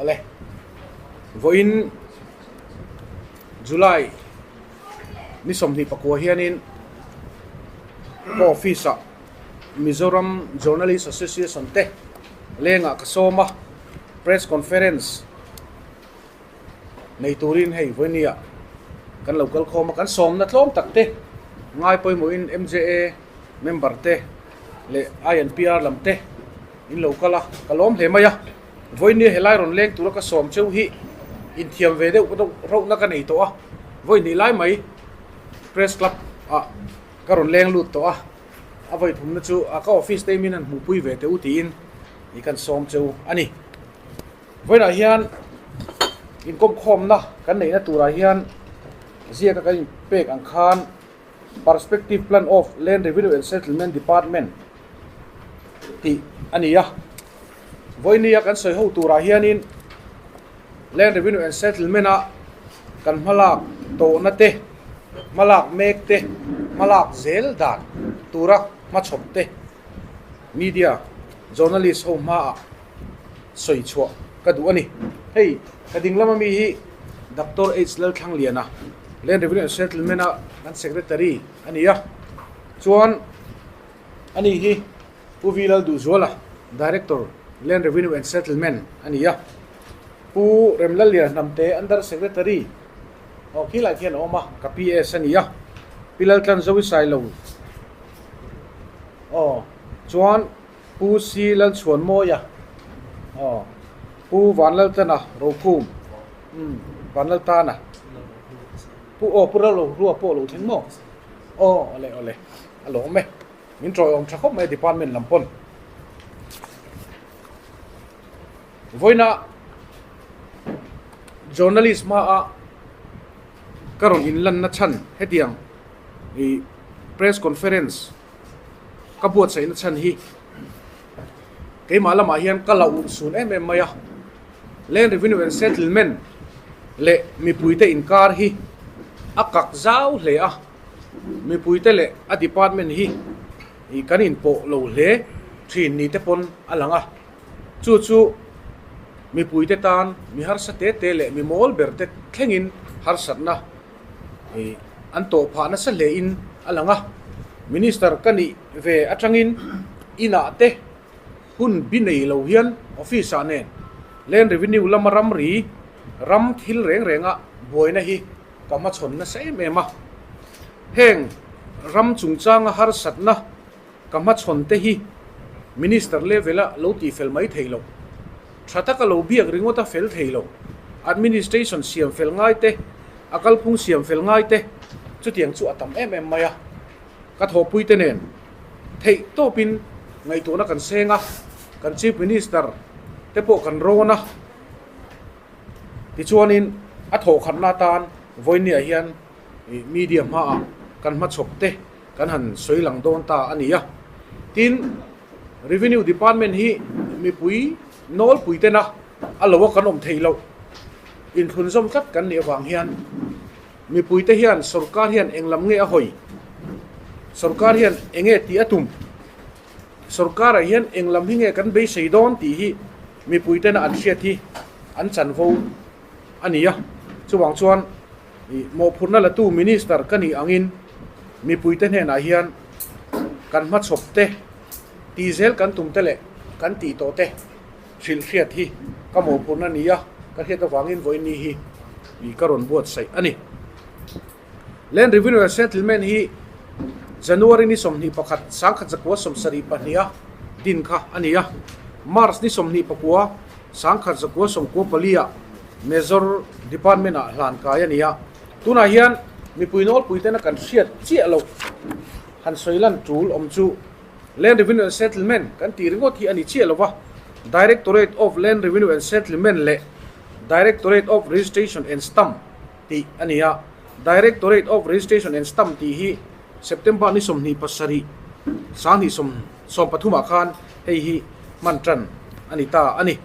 Awle. Vawiin July ni 24 hianin ka office ah Mizoram Journalist Association te lengah ka sawm a, press conference nei turin hei vawinia kan lo kal khawm a, kan sawmna tlawm tak te ngai pawimawhin MJA member te leh INPR lam te in lo kal a, ka lawm hle mai a, vawinia helai rawn leng tura ka sawm cheu hi inthiam ve deuh rauhna ka nei tawh a, vawi hnih lai mai press club ah ka rawn leng lut tawh a, a vawi thumna chu ka office te min han hmuhpui ve teh u tiin i kan sawm cheu a ni. Vawiinah hian inkawmkhawmna kan neihna turah hian ziaka kan inpek ang khan Perspective Plan of Land Revenue and Settlement Department tih a ni a. Vawinia kan sawi ho turah hianin Land Revenue and Settlement-a kan hmalak tawhna te, hmalak mek te, hmalak zel dan tura hmachhawp te media journalist ho hmaah sawi chhuah ka duh a ni. Hei ka ding lama mi hi Doctor H Lalthlangliana, Land Revenue and Settlement-a kan Secretary a ni a, chuan ani hi Pu V Lalduhzuala, Director, Land Revenue and Settlement a ni a, Pu Remlallian Hnamte, Under Secretary, aw khilai khian a awm a, ka PS a ni a, Pi Laltlanzovi Sailo, aw chuan Pu Si Lalchhuanmawia, aw, Pu Vanlaltlana Rokhum, umm, Vanlaltana, Pu, aw, Pu Ralrohlua pawh lo thleng maw? Aw, awle, awle, a lawm e. Min tawiawm tha khawp mai a department lam pawn. Vawiina journalist hmaa ka rawn inlanna chhan hetiang ih press conference ka buatsaihna chhan hi keimah lamah hian ka la urhsun em em mai a, Land Revenue and Settlement leh mipuite inkar hi a kak zau hle a, mipuite leh a department hi ih kan inpawh lo hle thin ni te pawn a lang a, chu chu mipuite tan mi harsa te te leh mi mawl ber te thlengin harsatna ih an tawh phah nasa hle in a lang a, minister ka nih ve atangin inah te hun bi nei lo hian office ah nen land revenue lama ramri ram thil reng renga buaina hi ka hmachhawn nasa em em a, heng ram chungchanga harsatna ka hmachhawn te hi minister level a lo tihfel mai thei lo, tha taka lo biak ringawt a fel thei lo, administration siam fel ngai te, a kalphung siam fel ngai te chutiang chu a tam em em mai a, ka thawhpui te nen theih tawpin ngaihtuahna kan seng a, kan chief minister te pawh kan rawn a. Tichuanin a thawhkhatna atan vawinia hian ih media hmaah kan hmachhawp te kan han sawi lang dawn ta a ni a. Tin, Revenue Department hi mipui nawlpui tena a lo a kan awm theih loh inthlunzawm tlat kan nih avang hian mipuite hian sorkar hian eng lam nge a hawi, sorkar hian eng nge tih a tum, Sorkarah hian eng lam hi nge kan beisei dawn tih hi mipuitena an hriat hi an chanvo a ni a. Chuvang chuan ih mawhphurhna latu Minister ka nih angin mipuite hnenah hian kan hmachhawp te, tih zel kan tum te leh kan tih tawh te hrilh hriat hi ka mawhphurhna ni a, ka hriat avangin vawiin ni hi ih ka rawn buatsaih a ni. Land Revenue and Settlement hi January ni 21, 1972 a din kha a ni a, March ni 24, 1994 ah Major Department ah hlan kai a ni a. Tunah hian mipui nawlpui tena kan hriat chiah loh han sawi lan tul awm chu Land Revenue and Settlement kan tih ringawt hi a ni chiah lova, Directorate of Land Revenue and Settlement leh Directorate of Registration and Stamp tih a ni a, Directorate of Registration and Stamp tih hi September ni 27, 2013 ah khan hei hi hman tan a ni ta a ni.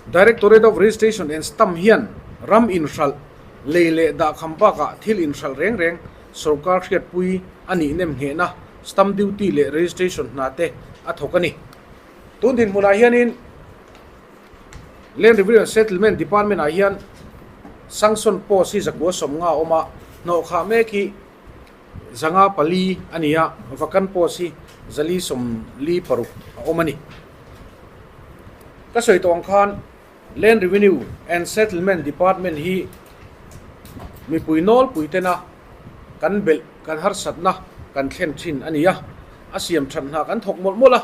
Directorate of Registration and Stamp hian ram inhralh, lei leh dahkham bakah thil inhralh reng reng sorkar hriatpui a nih nem nghehna stamp duty leh registration hna te a thawk a ni. Tun dinhmunah hianin. Land Revenue and Settlement Department ah hian sanction post hi 950 a awm a, hnawhkhah mek hi 504 a ni a, vacant post hi 446 a awm a ni. Ka sawi tawh ang khan Land Revenue and Settlement Department hi mipui nawlpui tena kan belh, kan harsatna kan thlen thin a ni a, a siam that hna kan thawk mawlh mawlh a,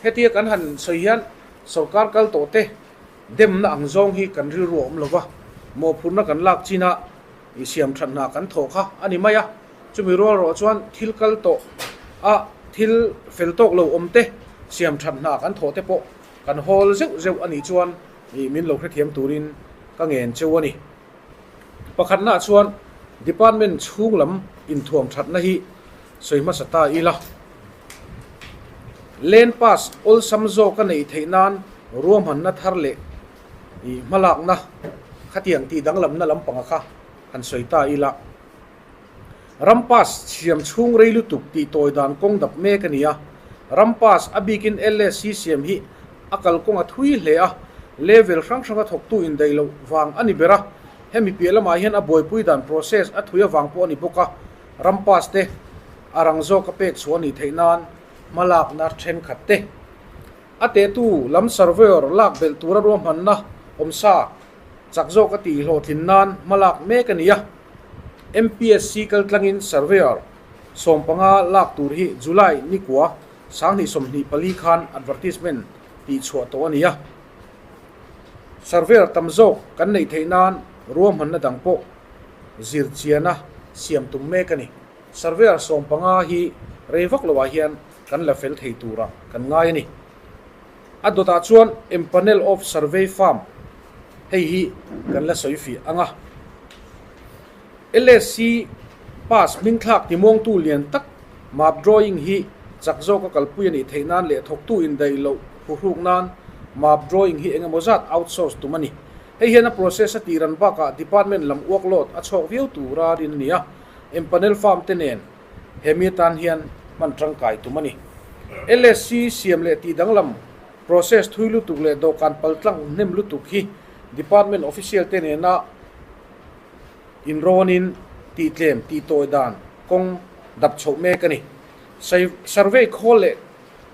hetia kan han sawi hian sorkar kal tawh te demna ang zawng hi kan rilru a awm lo va, mawhphurhna kan lak chin a i siam that hna kan thawh kha a ni mai a, chumi rual rawh chuan thil kal tawh a thil fel tawk lo awm te siam that hna kan thawh te pawh kan hawl zeuh zeuh a nih chuan ih min lo hrethiam turin ka ngen cheu a ni. Pakhatnaah chuan department chhung lam inthuam thatna hi sawi hmasa ta ila, Land pass awlsam zawk a neih theih nan ruahmanna thar leh ih hmalakna khatiang tih danglamna lampanga kha han sawi ta ila. Ram pass siam chhung rei lutuk tih tawi dan kawng dap mek a ni a, ram pass a bikin LSC siam hi a kalkawng a thui hle a, level hrang hranga thawktu indaih loh vang a ni ber a, hemi piah lamah hian a buaipui dan process a thui avang pawh a ni bawk a, ram pass te a rang zawka pek chhuah a nih theih nan hmalakna thenkhat te a tehtu lam surveyor lak belh tura ruahmanna awmsa chak zawka tih hlawhtlin nan hmalak mek a ni a. MPSC kaltlangin Surveyor 15 lak tur hi July nikua 2024 khan advertisement tih chhuah tawh a ni a. Surveyor tam zawk kan neih theih nan ruahmanna dang pawh zir chiana siam tum mek a ni. Surveyor 15 hi rei vak loah hian kan la fel thei turah kan ngai a ni. A dawtah chuan Empanel of Survey Farm hei hi kan la sawi fiah ang a. LSC pass hmingthlak timuangtu lian tak map drawing hi chak zawka kalpui a nih theih nan leh thawktu indaih loh huhruk nan map drawing hi engemaw zat outsource tum a ni. Hei hian a process a tih ran bakah department lam workload a chhawk viau tura rin a ni a. Empanel farm te nen Hemi atan hian hman tangkai tum a ni. LSC siam leh tih danglam process thui lutuk leh dawhkan paltlang hnem lutuk hi department official te nena inrawnin tihtlem tihtawi dan kawng dap chhoh mek a ni. Survey khawl leh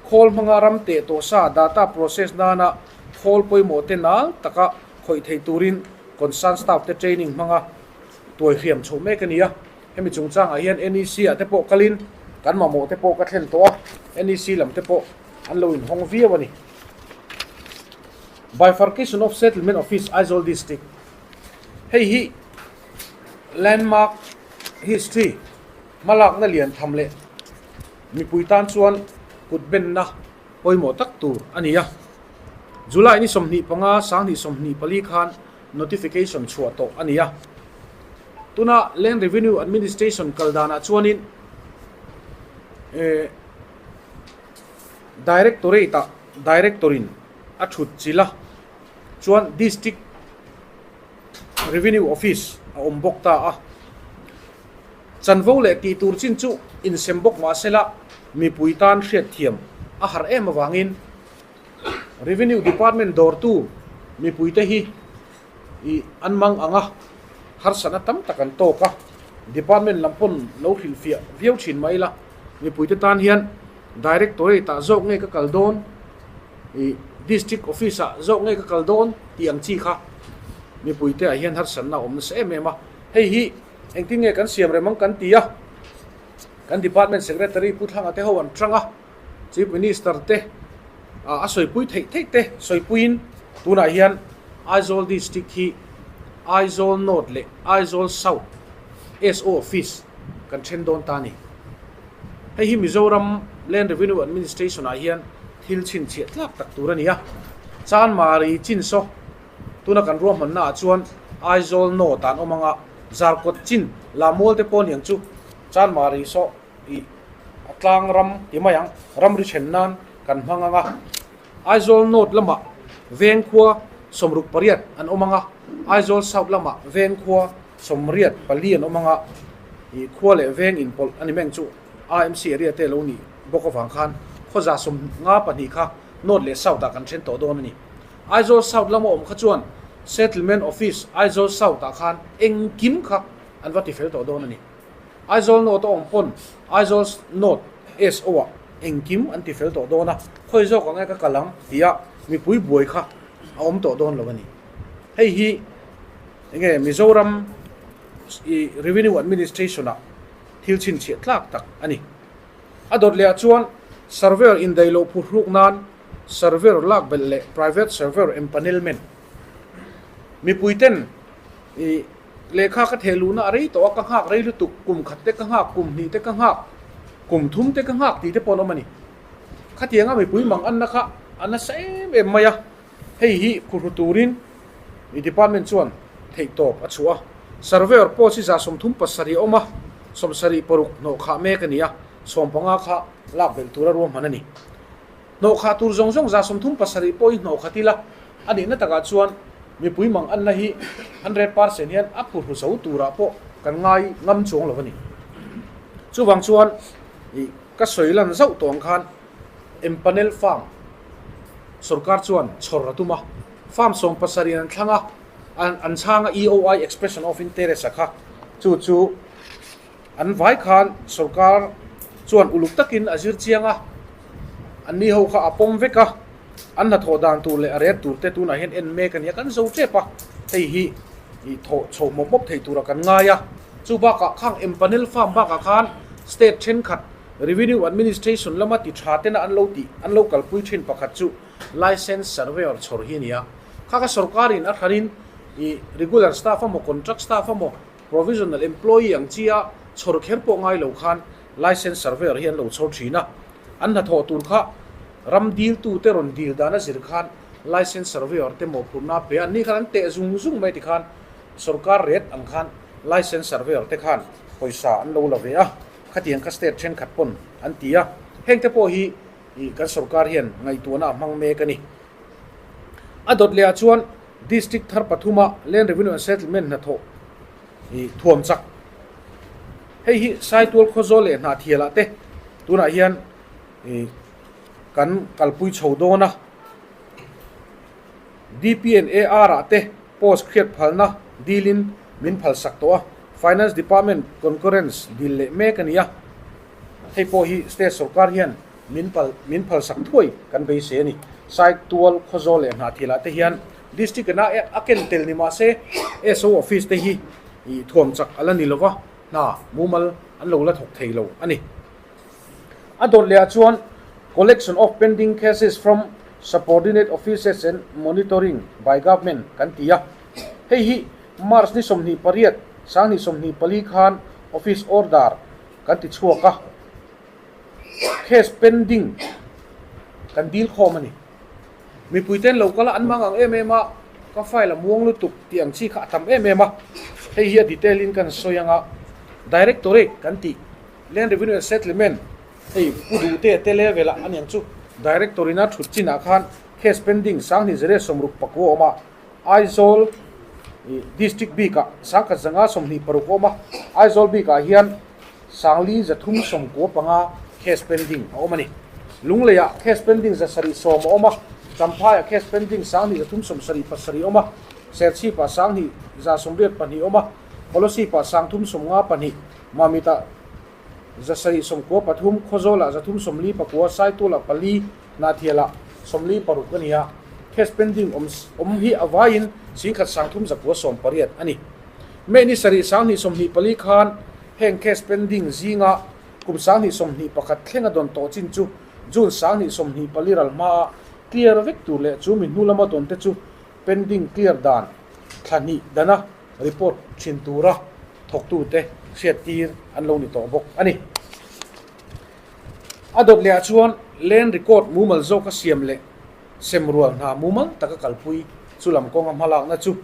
khawl hmanga ram teh tawh sa data process nana khawl pawimawh te nal taka khawih thei turin concern staff te training hmanga tuai hriam chhoh mek a ni a. Hemi chungchangah hian NEC ah te pawh kalin kan mamawh te pawh ka thlen tawh a, NEC lam te pawh an lo inhawng viau a ni. Bifurcation of Settlement Office, Aizawl District Hei hi landmark history hmalakna lian tham leh mipui tan chuan kut benna pawimawh tak tur a ni a. July ni 25, 2024 khan notification chhuah tawh a ni a. Tuna Land Revenue Administration kal danah chuanin eh Directorate ah Director in a thut chilh a, chuan District Revenue Office a awm bawk ta a. Chanvo leh tih tur chin chu insem bawk mahsela mipui tan hriatthiam a har em avangin Revenue Department dawrtu mipuite hi ih an mang ang a, harsatna tam tak an tawk a, Department lam pawn lo hrilhfiah viau thin mai ila, mipuite tan hian Directorate ah zawk nge ka kal dawn, ih District Office ah zawk nge ka kal dawn tih ang chi kha mipuite ah hian harsatna a awm nasa em em a, hei hi engtin nge kan siam rem ang kan ti a, kan Department Secretary Pu Thlanga te ho an tang a. Chief Minister te a sawipui theih theih te sawipuiin tunah hian Aizawl District hi Aizawl North leh Aizawl South SO Office kan then dawn ta a ni. Hei hi Mizoram Land Revenue Administration ah hian thil chhinchhiah tlak tak tur a ni a. Chanmari chin saw tuna kan ruahmanna ah chuan Aizawl North ah an awm ang a, Zarkawt chin Lamual te pawh aniang chu Chanmari saw ih a tlang ram ti mai ang ramri then nan kan hmang ang a Aizawl North lamah veng khua 68 an awm ang a Aizawl South lamah veng khua 84 an awm ang a ih khua leh veng inpawlh a ni meng chu AMC area te lo nih bawk avang khan khaw 54 kha North leh South ah kan then tawh dawn a ni. Aizawl South lama awm kha chuan Settlement Office Aizawl South ah khan engkim kha an va tifel tawh dawn a ni. Aizawl North a awm pawn Aizawl North SO ah engkim an tifel tawh dawn a, khawi zawk ang e ka kal ang tia mipui buai kha a awm tawh dawn lo a ni. Hei hi enge Mizoram i Revenue Administration ah thil chhinchhiah tlak tak a ni. A dawt leh ah chuan Surveyor indaihloh phuhruk nan Surveyor lak belh leh Private Surveyor Empanelment mipui ten i lehkha ka theh luhna a rei tawh a, ka nghak rei lutuk, kum khat te ka nghak, kum hnih te ka nghak, kum thum te ka nghak tih te pawh an awm a ni. Khatianga mipui mang anna kha a nasa em em mai a, hei hi khuhru turin i department chuan theihtawp a chhuah a, Surveyor post hi 37 a awm a, 76 hnawh khah mek a ni a, 15 kha lak belh tura ruahman a ni. Hnawh khah tur zawng zawng 37 pawh hi hnawh khat ila, a nihna takah chuan mipui mang anna hi 100% hian a phuhru zo turah pawh kan ngai ngam chuang lo a ni. Chuvang chuan ih ka sawi lan zauh tawh ang khan Empanel Farm sorkar chuan chhawr a tum a, farm 70 in an thlang a, an chhang a EOI Expression of Interest a kha chu chu An vai khan sorkar chuan uluk takin a zir chiang a, an ni ho kha a pawm vek a, an hnathawh dan tur leh a ret tur te tunah hian en mek a nia, kan zo tep a, hei hi ih thawh chhoh mawp mawp thei tura kan ngai a, chu bakah khang empanel farm bakah khan state thenkhat revenue administration lama ti tha tena an lo tih an lo kalpui thin pakhat chu license surveyor chhawr hi a ni a, kha kha sorkarin a hranin ih regular staff emaw contract staff emaw Provisional employee ang chia chhawr kher pawh ngai lo khan Licence Surveyor hi an lo chhawr thin a, an hnathawh tur kha ram diltu te rawn dil dan a zir khan Licence Surveyor te mawhphurhna a pe a, anni khan an teh zung zung mai tikhan sorkar ret ang khan Licence Surveyor te khan pawisa an lo la ve a, khatiang kha state thenkhat pawn an ti a, heng te pawh hi kan sorkar hian ngaihtuahna a hmang mek a ni. A dawt leh ah chuan District thar pathuma Land Revenue and Settlement hnathawh hi thuam chak. Hei hi Saitual Khawzawl leh Hnahthialah te tunah hian kan kalpui chho dawn a. DP and AR ah te post hriat phalna dilin min phalsak tawh a, Finance Department concurrence dil leh mek a ni a. Hei pawh hi state sorkar hian min pal min phalsak thuai kan beisei a ni. Saitual Khawzawl leh Hnahthilah te hian District ina a ken tel ni mahse SO office te hi ih thuam chak a la ni lova, hna mumal an lo la thawk thei lo a ni. A dawt leh ah chuan Collection of pending cases from subordinate offices and monitoring by government kan ti a, hei hi March ni 28, 2024 khan office order kan ti chhuak a. Case pending kan dil khawm a ni. Mipuiten lo kal a an mang ang em em a, ka file a muang lutuk tih ang chi kha a tam em em a. Hei hi a detail in kan sawi ang a, Directorate kan tih Land Revenue and Settlement hei Pu Duhte te level ah a niang chu Director in a thut chin ah khan case pending 2069 a awm a, Aizawl District bik ah 1126 a awm a, Aizawl bik ah hian 4395 case pending a awm a ni. Lungleiah case pending 710 a awm a, Champhaiah case pending 2377 a awm a, Serchhipah 2182 a awm a, Kolosipah 352, Mamitah 793, Khawzawlah 349, Saitulah pali, Hnahthialah 46 a ni a. Case pending awm awm hi a vaiin 1318 a ni. May ni sarih 2024 khan Heng case pending zinga kum 2021 thlenga dawn tawh chin chu June 2024 ral hmaa clear vek tur leh chu mi hnu lama dawn te chu pending clear dan thla hnih dana report thin tura thawktute hriattir an lo ni tawh bawk a ni. A dawt lehah chuan land record mumal zawka siam leh semrual hna mumal taka kalpui chu lam kawnga hmalakna chu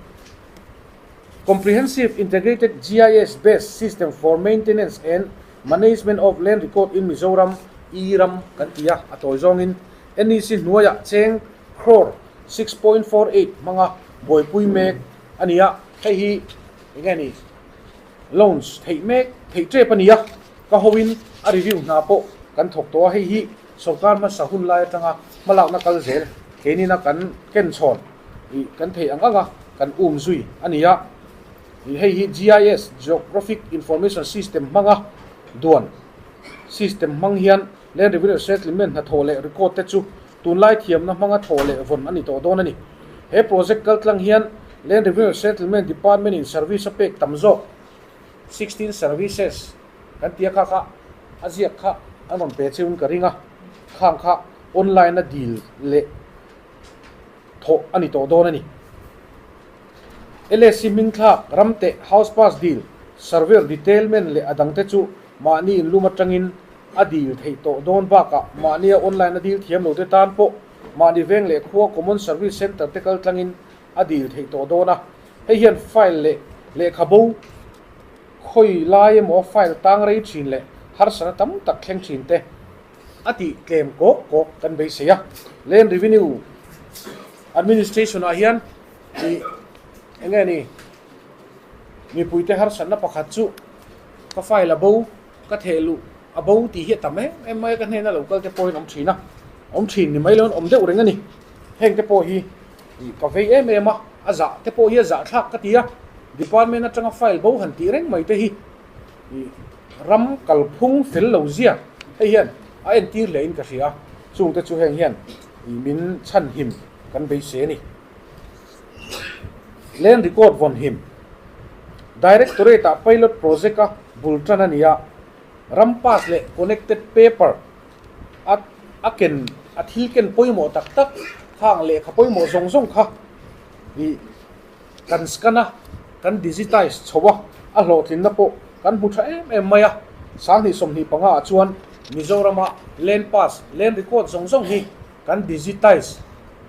Comprehensive Integrated GIS Based System for Maintenance and Management of Land Record in Mizoram, E-ram, kan ti a, a tawi zawngin NEC hnuaiah cheng crore 6.48 hmanga buaipui mek a ni a, hei hi eng nge ni loans theih mek theih tep a ni a, ka hoin a review hna pawh kan thawk tawh a, hei hi sorkar hmasa hun lai atanga hmalakna kal zel keinina kan ken chhawn. I kan theih ang anga kan um zui a ni a. I hei hi GIS, Geographic Information System, hmanga duan system hmang hian Land Revenue Settlement hnathawh leh record te chu tunlai thiamna hmanga thawh leh vawn a ni tawh dawn a ni. He project kaltlang hian Land Revenue Settlement Department in service a pek tam zawk 16 services kan tia kha kha a ziak kha an rawn pe cheuin ka ring a, khang kha online a dil leh thawh a ni tawh dawn a ni. LSC hming thlak, ramteh, house pass dil, surveyor detailment leh a dangte chu mahni inlum atangin a dil theih tawh dawn bakah mahnia online a dil thiam lote tan pawh mahni veng leh khua common service centre te kal tlangin a dil theih tawh dawn a. Hei hian file leh lehkhabo khawi lai emaw file tang rei thin leh harsatna tam tak thleng thin te a tih tlem kawk kawk kan beisei a. Land Revenue Administration ah hian ih eng nge ni mipuite harsatna pakhat chu ka file a bo ka theh luh a bo tih hi a tam em em mai a ka hnena lo kal te pawhin awm thin a awm thin ni mai lo in awm deuh reng a ni heng te pawh hi ih ka vei em em a a zah te pawh hi a zah thlak ka ti a department atanga file bo han tih reng mai te hi ih ram kalphung fel lo zia hei hian a entir hle in ka hria a chung te chu heng hian ih min chhan him kan beisei a ni. Land record vawn him Directorate ah pilot project a bul tan a ni a, ram pass leh connected paper a a ken a thil ken pawimawh tak tak khang lehkha pawimawh zawng zawng kha ih kan scan a, kan digitize chho a, a hlawhtlinna pawh kan hmu tha em em mai a. 20 25 ah chuan Mizorama land pass, land record zawng zawng hi kan digitize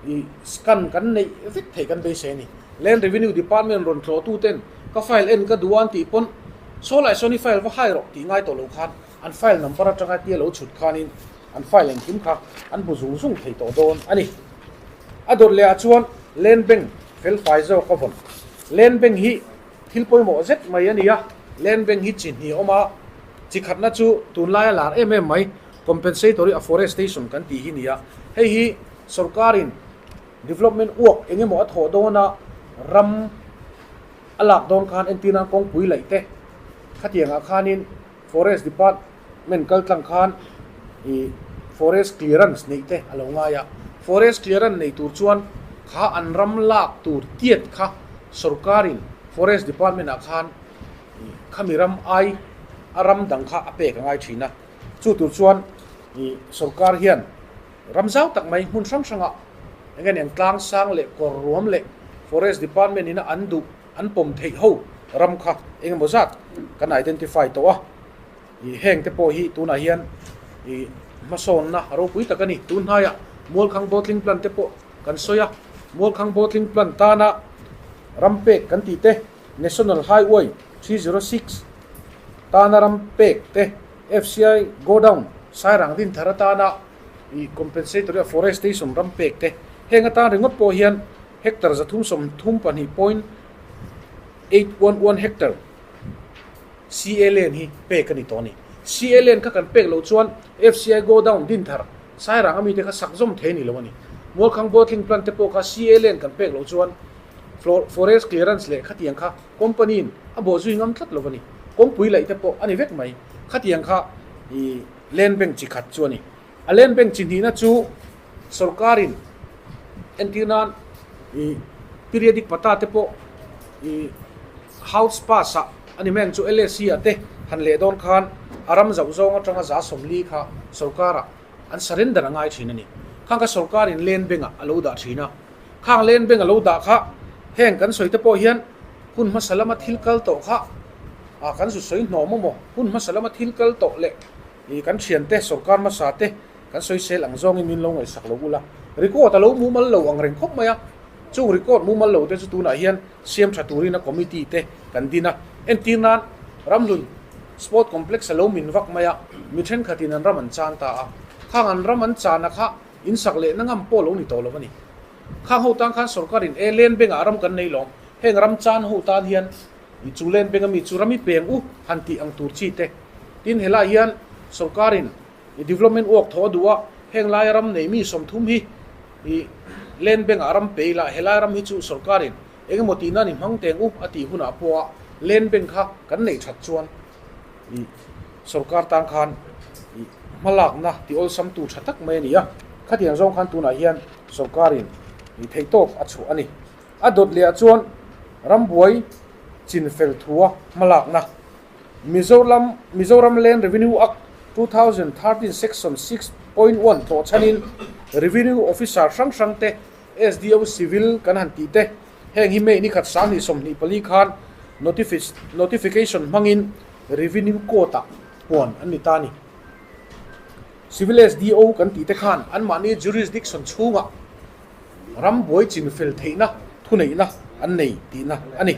ih scan kan neih vek theih kan beisei a ni. Land Revenue Department rawn tlawhtu ten ka file en ka duh a an tih pawn saw lai sawn i file va hai rawh tih ngai tawh lo khan an file number atanga tia lo chhut khanin an file engkim kha an hmu zung zung thei tawh dawn a ni. A dawt leh ah chuan Land Bank fel fai zawk a vawn. Land Bank hi thil pawimawh zet mai a ni a, Land Bank hi chi hnih a awm a, chi khatna chu tunlaia lar em em mai Compensatory Afforestation kan tih hi ni a, hei hi sorkarin development work eng emaw a thawh dawn a, ram a lak dawn khan entir nan kawngpui laih te khatiangah khanin Forest Department kal tlang khan ih forest clearance neih te a lo ngai a, forest clearance nei tur chuan kha an ram lak tur tiat kha sorkarin Forest Department ah khan ih khami ram ai a ram dang kha a pek a ngai thin a, chu tur chuan ih sorkar hian ram zau tak mai hmun hrang hrangah eng nge niang tlang sang leh kawr ruam leh Forest Department ina an duh an pawm theih ho ram kha eng emaw zat kan identify tawh a, ih heng te pawh hi tunah hian ih hmasawnna ropui tak a ni. Tun hnaiah Mualkhang bottling plant te pawh kan sawi a, Mualkhang bottling plant tana ram pek kan tih te, National Highway 306 tana ram pek te, FCI godown Sairang Dinthar atana ih compensatory afforestation ram pek te, heng atan ringawt pawh hian Hectare 332.811 hectare CA land hi pek a ni tawh a ni. CA land kha kan pek loh chuan FCI godown Dinthar Sairang ami te kha sak zawm thei a ni lo a ni. Mualkhang bottling plant te pawh kha CA land kan pek loh chuan forest clearance leh khatiang kha company in a bawh zui ngam tlat lo a ni. Kawngpui laih te pawh a ni vek mai. Khatiang kha i land bank chi khat chu a ni. A land bank chi hnihna chu sorkarin entir nan ih periodic pata te pawh ih house pass ah a ni mai ang chu LSC ah te han leh dawn khan a ram zauh zawng atanga za sawmli kha sorkarah an surrender a ngai thin a ni. Khang kha sorkarin land bank ah a lo dah thin a, khang land bank a lo dah kha heng kan sawi te pawh hian hun hmasa lama thil kal tawh kha ah kan zu sawi hnawm amaw hun hmasa lama thil kal tawh leh ih kan thiante sorkar hmasa te Kan sawisel ang zawngin min lo ngaihsak lo ula, record a lo mumal lo ang reng khawp mai a, chung record mumal lo te chu tunah hian siam tha turin a committee te kan din a, entir nan Ramhlun Sport Complex a lo min vak mai a, mi thenkhatin an ram an chan ta a, khang an ram an chana kha insak lehna ngam pawh lo ni tawh lo a ni. Khang ho tan khan sorkarin e Land Bank ah ram kan nei lawm, heng ram chan ho tan hian i chu Land Bank ami chu ram i peng u han tih ang tur chi te. Tin helai hian sorkarin I development work thaw a duh a, heng laia ram nei mi 30 hi i Land Bank ah ram pe ila helai ram hi chu sorkarin engemaw tih nan i hmang teng u a tih hunah pawha Land Bank kha kan neih that chuan i sorkar tan khan i hmalakna ti awlsamtu tha tak mai a ni a. Khatiang zawng khan tunah hian sorkarin i theihtawp a chhuah a ni. A dawt lehah chuan rambuai chinfel thua hmalakna Mizoram Mizoram Land Revenue Act, 2013 Section 6.1 tlawh chhanin Revenue Officer hrang hrang te, SDO Civil kan han tih te, heng hi May ni khat 2024 khan Notification hmangin Revenue Court-ah puan an ni ta a ni. Civil SDO kan tih te khan anmahni jurisdiction chhungah ram buai chinfel theihna thuneihna an nei tihna a ni.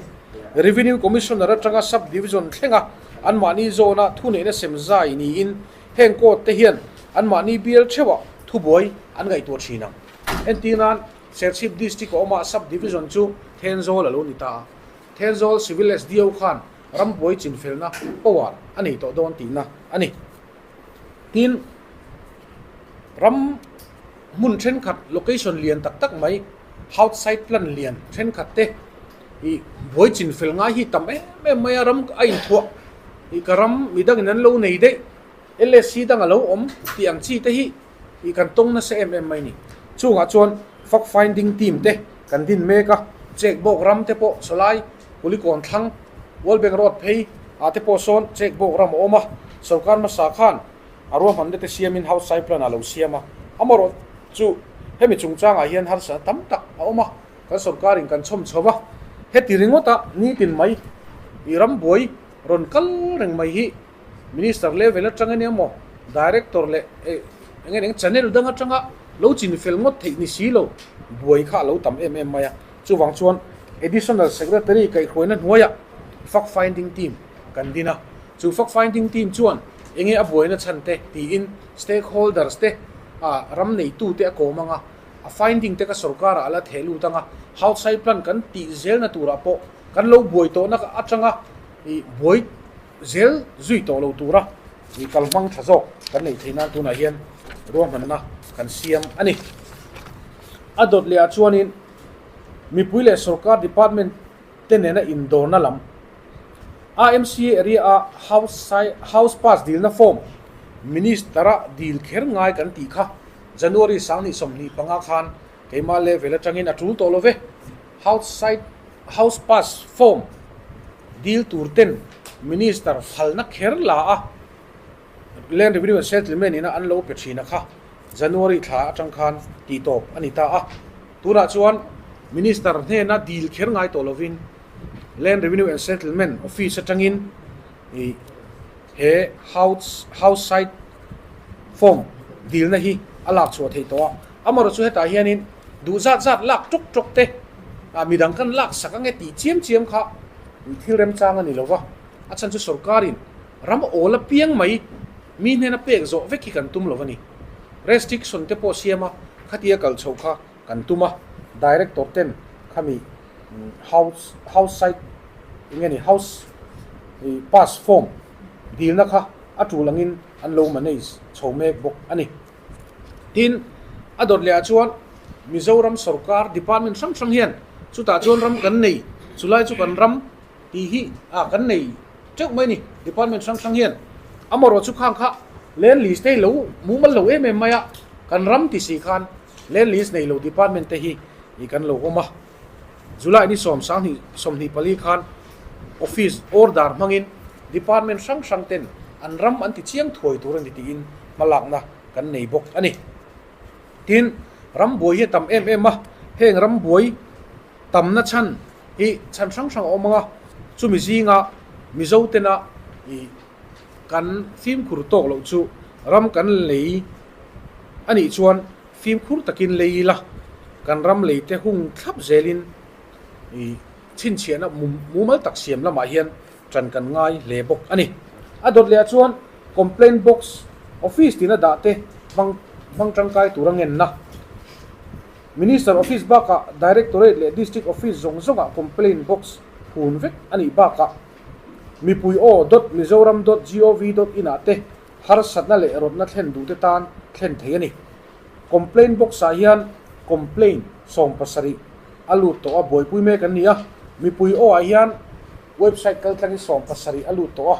Revenue Commissioner atanga Sub Division thlenga anmahni zawna thuneihna sem zai niin heng court te hian anmahni bial theuhah thubuai an ngaihtuah thin ang. Entirnan, Serchhip District a awma Sub Division chu Thenzawl a lo ni ta a. Thenzawl Civil SDO khan ram buai chinfelna power a nei tawh dawn tihna a ni. Tin, ram hmun thenkhat location lian tak tak mai house site plan lian thenkhat te ih buai chin fel ngai hi tam em em mai a ram a inthuah ih ka ram midang in an lo nei daih LSC dang a lo awm tih ang chi te hi ih kan tawng nasa em em mai a ni. Chungah chuan fact finding team te kan din mek a, check bawk ram te pawh sawlai Kulikawn thlang World Bank Road phei ah te pawh sawn check bawk ram a awm a, sorkar hmasa khan a ruahmanna te siamin house site plan a lo siam a, amaherawh chu hemi chungchangah hian harsatna tam tak a awm a, kan sorkarin kan chhawm chho va, heti ringawta nitin mai i ram buai rawn kal reng mai hi Minister level atang ania maw Director leh eng eng channel dang atanga lo chin fel ngawt theih ni si lo buai kha a lo tam em em mai a, chuvang chuan Additional Secretary kaihhruaina hnuaiah Fact Finding Team kan din a. Chu fact finding team chuan enge a buaina chhan te tiin stakeholders te ah ram neitu te a kawm anga, a finding te ka sorkar ah a la theh lut anga, outside plan kan tih zelna turah pawh kan lo buai tawhna atanga ih buai zel zui tawh lo tura ih kal hmang tha zawk kan neih theih nan tunah hian ruahmanna kan siam a ni. A dawt leh ah chuanin mipui leh sorkar department te nena indawrna lam AMC area a house house pass dilna form Minister a dil kher ngai kan tih kha January 2025 khan keimah level atangin a tul tawh lo ve. House site house pass form dil tur ten Minister phalna kher la a Land Revenue and Settlement ina an lo pe thin a kha January thla atang khan tih tawp a ni ta a. Tunah chuan Minister hnena dil kher ngai tawh lovin Land Revenue and Settlement Office atangin ih he house house site form dilna hi a lak chhuah theih tawh a. Amaherawhchu chu hetah hianin duh zat zat lak tawk tawk te ah midang kan lak sak ange tih chiam chiam kha thil remchang a ni lo va. A chhan chu sorkarin ram awl apiang mai mi hnena pek zawh vek hi kan tum lo a ni. Restriction te pawh siam a, khatia kal chhoh kha kan tum a, Director ten khami house house site eng nge ni house ih pass form dilna kha a tul angin an lo manage chho mek bawk a ni. Tin, a dawt leh ah chuan Mizoram sorkar department hrang hrang hian chutah chuan ram kan nei, chulai chu kan ram tih hi ah kan nei teuh mai a ni department hrang hrang hian amaherawh chu khang kha land lease te hi lo mumal lo em em mai a, kan ram ti si khan land lease nei lo department te hi ih kan lo awm a, July ni 10 24 khan office order hmangin department hrang hrang ten an ram an ti chiang thuai tur a ni tiin hmalakna kan nei bawk a ni. Tin, ram buai hi a tam em em a, heng ram buai tamna chhan hi chhan hrang hrang a awm ang a, chumi zinga Mizo tena ih kan fimkhur tawk loh chu ram kan lei a nih chuan fimkhur takin lei ila, kan ram lei te hung thlap zelin ih chhinchhiahna mumal tak siam lamah hian ṭan kan ngai hle bawk a ni. A dawt lehah chuan complaint box office tina dah te hmang hmang ṭangkai tura ngenna. Minister office bakah Directorate leh District office zawng zawngah complaint box phun vek a nih bakah mipui aw dot mizoram dot gov dot in ah te harsatna leh rawtna thlen duhte tan thlen thei a ni. Complaint box ah hian complaint 70 a lut tawh a, buaipui mek an ni a. Mipui aw ah hian website kaltlangin 70 a lut tawh a,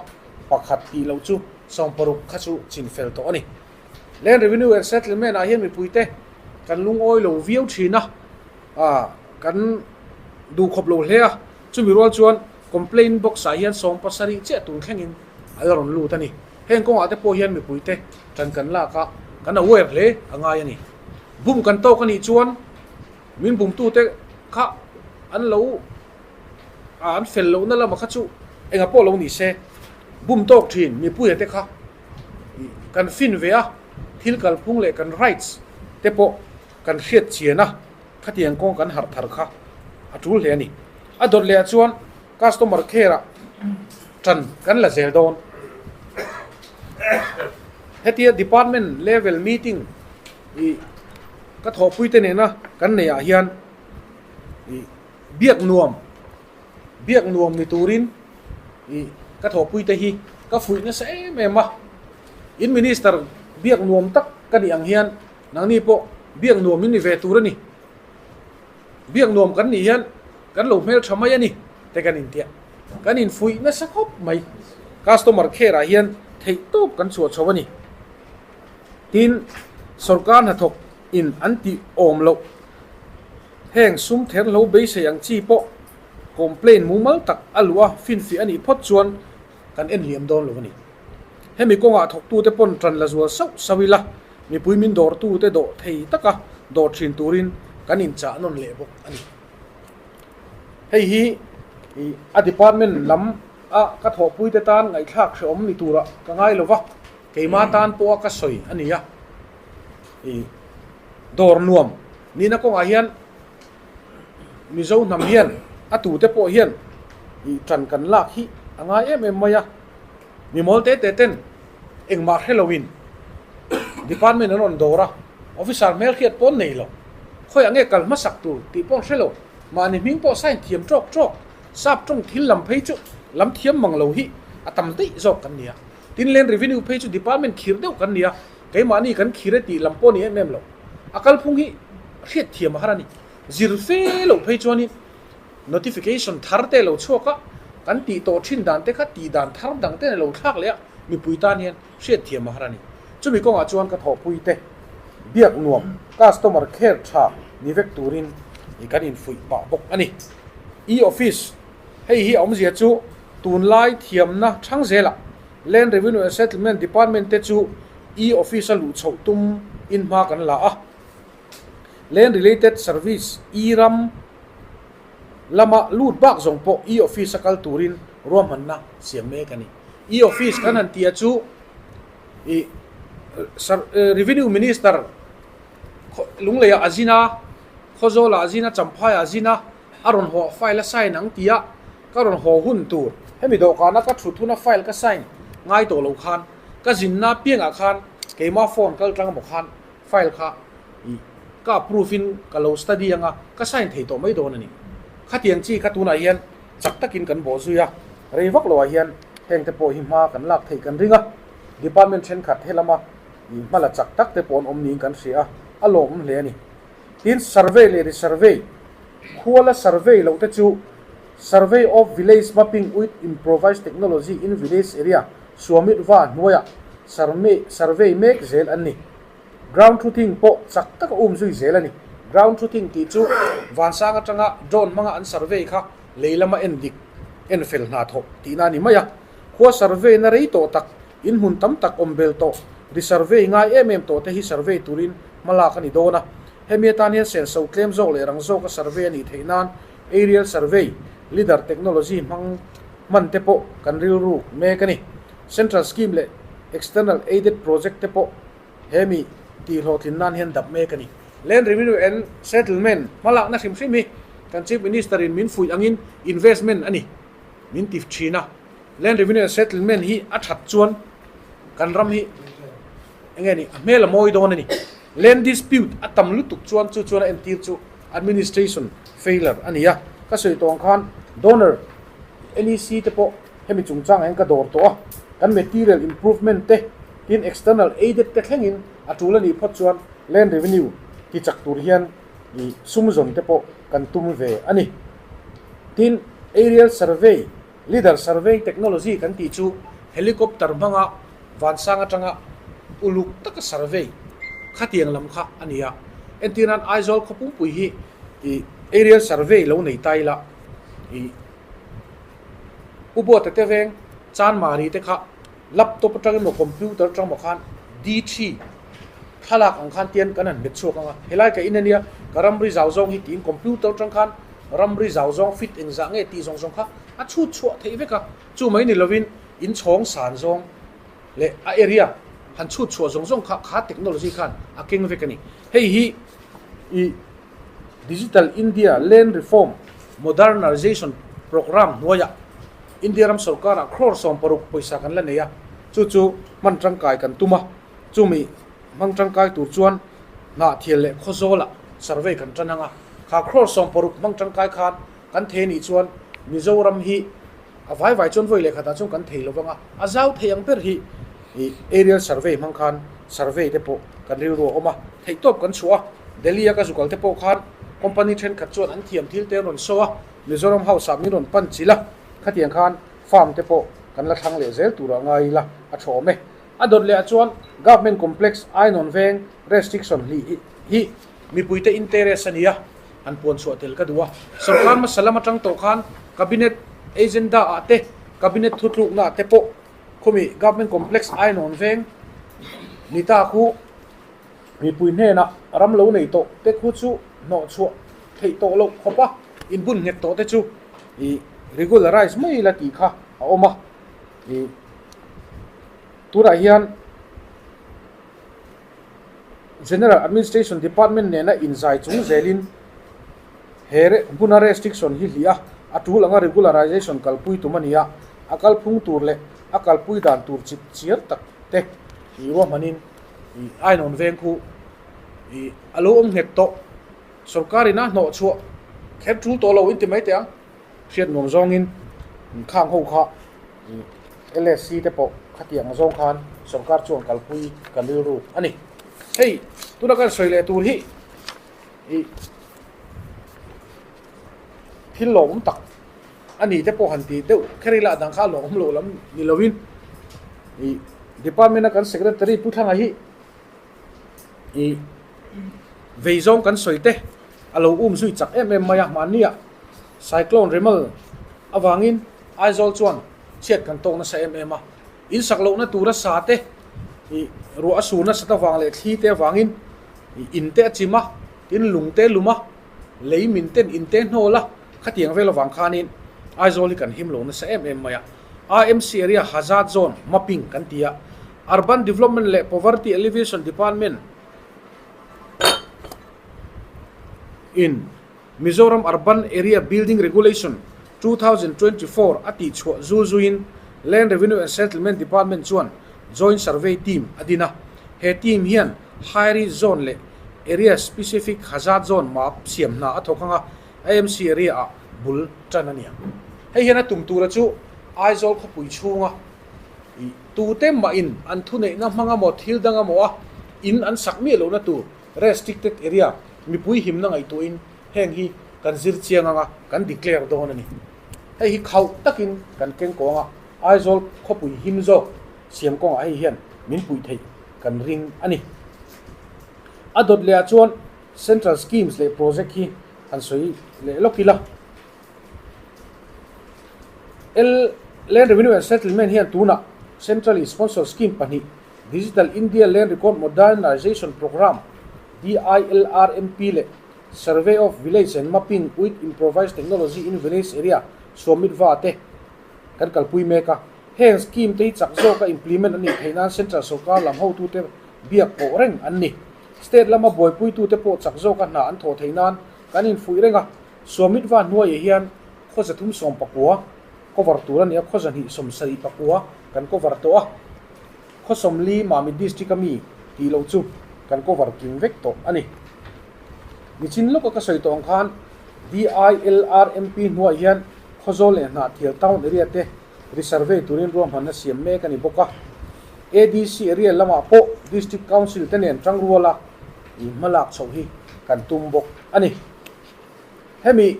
pakhat tih loh chu 60 kha chu chinfel tawh a ni. Land Revenue and Settlement ah hian mipuite kan lungawi lo viau thin a, kan duhkhawp lo hle a, chumi rual chuan complaint box ah hian 70 chiah tun thlengin a la rawn lut a ni. Heng kawngah te pawh hian mipuite tan kan lak a, kan aware hle a ngai a ni. Bum kan tawk a nih chuan min bumtute kha an lo an fel lohna lamah kha chu enga pawh lo ni se, bum tawk thin mipuia te kha kan fin ve a, thil kalphung leh kan rights te pawh kan hriat chian a, khatiang kawng kan harh thar kha a tul hle a ni. A dawt leh ah chuan customer care ah tan kan la zel dawn. Hetia department level meeting ih ka thawhpui te nena kan neih ah hian ih biak nuam biak nuam ni turin ih ka thawhpui te hi ka fuih nasa em em a, in minister biak nuam tak ka nih ang hian nangni pawh biak nuam in ni ve tur a ni, biak nuam kan nih hian kan lo hmel tha mai a ni te kan intiah kan infuih nasa khawp mai, customer care ah hian theih tawp kan chhuah chho a ni, tin sorkar hnathawk in an tih awm loh. Heng sum ther lo beisei ang chi pawh complaint mumal tak a luh a finfiah a nih phawt chuan kan en liam dawn lo a ni. Hemi kawngah thawktute pawn tan la zual sauh sauh ila, mipui min dawrtute dawh thei taka dawr thin turin kan inchah nawn leh bawk a ni. Hei hi a department lam a ka thawhpuite tan ngaihthlak hrehawm ni turah ka ngai lo va, keimah tan pawha ka sawi a ni a. Dawr nuam nihna kawngah hian Mizo hnam hian a tute pawh hian ih tan kan lak hi a ngai em em mai a, mi mawl te te ten engmah hre loin department an rawn dawr a, officer hmelhriat pawn nei lo, khawiah nge kal hmasak tur tih pawh an hre lo, mahni hming pawh sign thiam tawk tawk, sap tawng thil lam phei chu lam thiam mang lo hi a tam daih zawk kan ni a, tin land revenue phei chu department khir deuh kan ni a. Keimahni kan khir e tih lam pawh ni em em lo. A kalphung hi hriat thiam a har a ni. Zir fe loh phei chuanin notification thar te lo chhuak a, kan tih tawh thin dan te kha tih dan thar dang te lo thlak leh a, mipui tan hian hriat thiam a har a ni. Chumi kawngah chuan ka thawhpui te biak nuam customer care tha ni vek turin kan infuih pah bawk a ni. E-office, Hei hi a awmzia chu tunlai thiamna thang zelah Land Revenue and Settlement Department te chu e-office a luh chhoh tum in hma kan la a. Land Related Service, e-ram, lama lut bak zawng pawh e-office a kal turin ruahmanna siam mek a ni. E-office kan han tia chu i Revenue Minister Lungleiah a zin a, Khawzawlah a zin a, Champhaiah a zin a, a rawn haw file a sign ang tia ka rawn haw hun tur hemi dawhkana ka thut huna file ka sign ngai tawh lo khan ka zinna piangah khan keima phone kal tlang maw khan file kha ih ka approve in ka lo study anga ka sign thei tawh mai dawn a ni. Khatiang chi kha tunah hian chak takin kan bawh zui a, rei vak loah hian heng te pawh hi hma kan lak theih kan ring a, department thenkhat helama ih hma la chak tak te pawh an awm niin kan hria a, a lawmawm hle a ni. Tin, survey leh resurvey, khuala survey loh te chu Survey of Village Mapping with Improvised Technology in Village Area, Suamit Va hnuaiah survey mek zel an ni. Ground truthing pawh chak taka um zui zel a ni. Ground truthing tih chu vansang atanga drone hmanga an survey kha lei lama en dik, en fel hna thawh tihna a ni mai a. Khua survey na rei tawh tak, in hmun tam tak awm bel tawh, resurvey ngai em em tawh te hi survey turin hma lak a ni dawn a. Hemi atan hian senso tlem zawk leh rang zawka survey a nih theih nan aerial survey, lidar technology hmang hman te pawh kan rilru mek a ni. Central scheme leh external aided project te pawh hemi tihhlawhtlin nan hian dap mek a ni. Land Revenue and Settlement hmalakna hrim hrim hi kan Chief Minister in min fuih angin investment a ni min ti thin a. Land Revenue and Settlement hi a that chuan kan ram hi enge ni a hmel a mawi dawn a ni. Land dispute a tam lutuk chuan chu chuan a entir chu administration failure a ni a. Ka sawi tawh ang khan donor NEC te pawh hemi chungchangah hian ka dawr tawh a, kan material improvement te tin external aided te thlengin a tul a nih phawt chuan land revenue ti chak tur hian I sum zawn te pawh kan tum ve a ni. Tin, aerial survey, lidar survey technology kan tih chu helicopter hmanga vansang atanga uluk taka survey khatiang lam kha a ni a. Entir nan Aizawl khaw pumpui hi i aerial survey lo nei ta ila i Pu Buata te veng Chanmari te kha Laptop atang emaw computer atang emaw khan D3 thlalak ang khan tian kan han hmet chhuak ang a, helai ka in ania ka ramri zau zawng hi tiin computer atang khan ramri zau zawng fit engzah nge tih zawng zawng kha a chhut chhuah theih vek a, chu mai ni lovin in chhawng san zawng leh a area han chhut chhuah zawng zawng kha kha technology khan a keng vek a ni. Hei hi i Digital India Land Reform Modernization Programme hnuaiah India ram sorkarah crore 60 pawisa kan la nei a, chu chu hman tangkai kan tum a, chumi hmang tangkai tur chuan Hnahthial leh Khawzawlah survey kan tan ang a, kha crore 60 hmang tangkai khan kan thei anih chuan Mizoram hi a vai vai chuan vawi leh khatah chuan kan thei lo vang a, a zau thei ang ber hi aerial survey hmang khan survey te pawh kan rilru a awm a, theihtawp kan chhuah a, Delhi a ka zukal te pawh khan company thenkhat chuan an thiam thil te an rawn show a, Mizoram House ah min rawn pan chilh a, khatiang khan farm te pawh kan la thlang leh zel turah ngai ila a tha awm e. A dawt leh ah chuan Government Complex Ainawn Veng restriction hlih hi mipuite interest a ni a, han puan chhuah tel ka duh a. Sorkar hmasa lam atang tawh khan Cabinet agenda ah te, Cabinet thutlukna ah te pawh khawmi Government Complex Ainawn Veng ni ta khu mipui hnenah ram lo nei tawh te khu chu hnawh chhuah theih tawh loh khawp a, inbun nghet tawh te chu i regularize mai la tih kha a awm a. I tunah hian General Administration Department nena inzai chung zelin he hmuna restriction hi hlih a, a tul anga regularization kalpui tum a ni a, a kalphung tur leh a kalpui dan tur chip chiar tak te i ruahmanin i ainawn veng khu i a lo awm nghet tawh. Sorkarin a hnawh chhuah kher tul tawh lo inti mai teh ang. Hriat nuam zawngin khang ho kha LSC te pawh khatiang zawng khan sorkar chuan kalpui kan rilru a ni. Hei tuna kan sawi leh tur hi i thil lawmawm tak a ni te pawh han ti deuh kher ila dang kha lawmawm loh lam ni lovin i department a kan secretary Pu Thlanga hi I vei zawng kan sawi te a lo um zui chak em em mai a, mahnia cyclone Remal avangin Aizawl chuan chhiat kan tawk nasa em em a, in sak lohna tura sa te i ruah a sur nasat avang leh thli te avangin i in te a chim a, tin lung te lum a, lei min ten in te hnawl a, khatiang vel avang khanin Aizawl hi kan him lo nasa em em mai a, AMC area Hazard Zone mapping kan ti a. Urban Development leh Poverty Alleviation Department in Mizoram Urban Area Building Regulation 2024 a tihchhuah zul zuiin Land Revenue and Settlement Department chuan Joint Survey Team a din a. He team hian High Risk Zone leh Area Specific Hazard Zone map siam hna a thawk ang a, AMC area ah bul tan a ni ang. Hei hian a tum tura chu Aizawl khawpui chhunga I tute mahin an thuneihna hmang amaw thil dang amaw a in an sak miah lohna tur restricted area mipui himna ngaihtuahin heng hi kan zir chiang anga kan declare dawn a ni. Hei hi khauh takin kan keng kawng a, Aizawl khawpui him zawk siam kawngah hei hian min puih theih kan ring a ni. A dawt lehah chuan central schemes leh project hi han sawi leh lawk ila. L Land Revenue and Settlement hian tunah Centrally Sponsored Scheme pahnih Digital India Land Record Modernization Programme, DILRMP, leh Survey of Village and Mapping with Improvised Technology in Village Area, Swamitva, te kan kalpui mek a. Heng scheme te hi chak zawka implement a nih theih nan Central sorkar lam hotute biak pawh reng an ni. State lama buaipuitute pawh chak zawka hna an thawh theih nan kan infuih reng a. Swamitva hnuaiah hian khaw 319 cover tur a ni a, khaw 279 kan cover tawh a, khaw 40 Mamit District a mi tih loh chu kan cover kim vek tawh a ni. Nichin lawka ka sawi tawh ang khan DILRMP hnuaiah hian Khawzawl leh Hnahthial Town area te resurvey turin ruahmanna siam mek a ni bawk a, ADC area lamah pawh District Council te nen tangruala i hmalak chhoh hi. kan tum bawk a ni. Hemi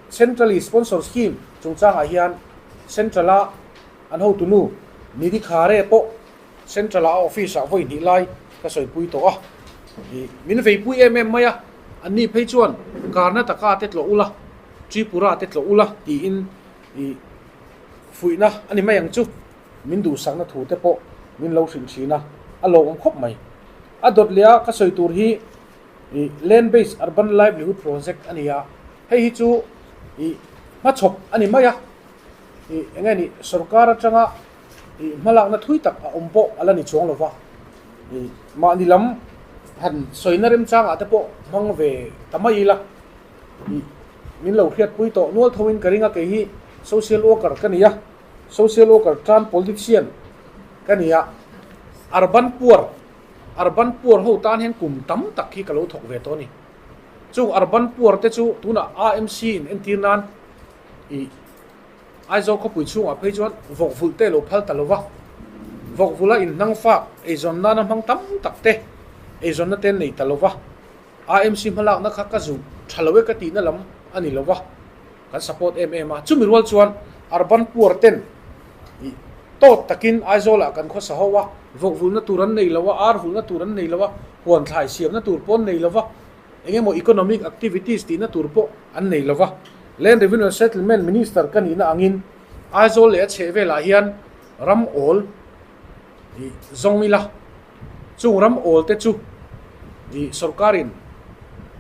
Centrally Sponsor Scheme chungchangah hian Central-a an hotunu Nidhi Khare pawh Central-a a office-ah vawi hnih lai ka sawipui tawh a. Min veipui em em mai a, anni phei chuan Karnataka te tlawh ula, Tripura te tlawh ula tiin fuihna a ni mai ang chu. Min duhsakna thu te pawh min lo hrilh thin a, a lawmawm khawp mai. A dawt leh a ka sawi tur hi Land Based Urban Livelihood Project a ni a, hei hi chu hmachhawp a ni mai a, eng nge ni sorkar atanga hmalakna thui tak a awm pawh a la ni chuang lo va, mahni lam han sawina remchangah te pawh hmang ve ta mai ila, min lo hriatpui tawh nual thoin ka ring a, kei hi social worker ka ni a. Social worker tan politician ka ni a, urban poor, urban poor ho tan hian kum tam tak hi ka lo thawk ve tawh a ni. Chung urban poor te chu tunah AMC in entir nan ih Aizawl khawpui chhungah phei chuan vawk vulh te lo phal ta lo va, vawk vulh a inhnang fak eizawn nana hmang tam tak te eizawnna te an nei ta lo va, AMC hmalakna kha ka zu tha lo e ka tihna lam a ni lo va. Kan support em em a, chumi rual chuan urban poor ten ih tawt takin Aizawlah kan khawsa ho a, vawkvulna tur an nei lo a, ar vulna tur an nei lo a, huan thlai siamna tur pawh an nei lo va, eng emaw economic activities tihna tur pawh an nei lo va. Land Revenue and Settlement Minister ka nihna angin Aizawl leh a chhehvelah hian ram awl ih zawng ila, chung ram awl te chu ih sorkarin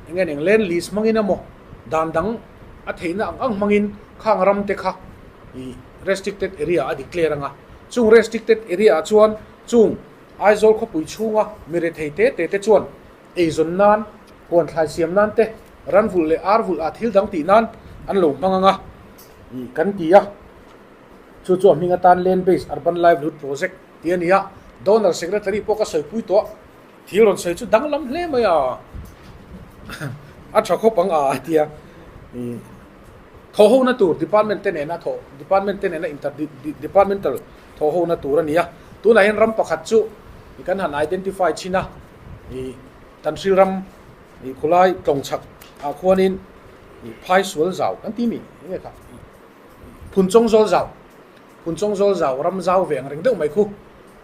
eng nge eng land lease hmangin emaw dan dang a theihna ang ang hmangin khang ram te kha ih restricted area a declare anga, chung restricted area ah chuan chung Aizawl khawpui chhunga mi rethei te te te chuan eizawn nan, huan thlai siam nan te, ran vulh leh ar vulh ah thil dang tih nan an lo hmang anga ih kan ti a. Chu chu a hming atan Land Based Urban Livelihood Project tih a ni a, Donor Secretary pawh ka sawipui tawh a, thil rawn sawi chu danglam hle mai a, a tha khawp ang a a ti a, thawhhona tur department te nena thawh department te nena inter departmental thawhhona tur a ni a, tunah hian ram pakhat chu kan han identify chin a, ih Tanhril ram ih khulai tlawng chhak ah khuanin ih phai sual zau kan ti mi eng nge kha. Phunchawng zawl zau, Phunchawng zawl zau ram zau ve ang reng deuh mai khu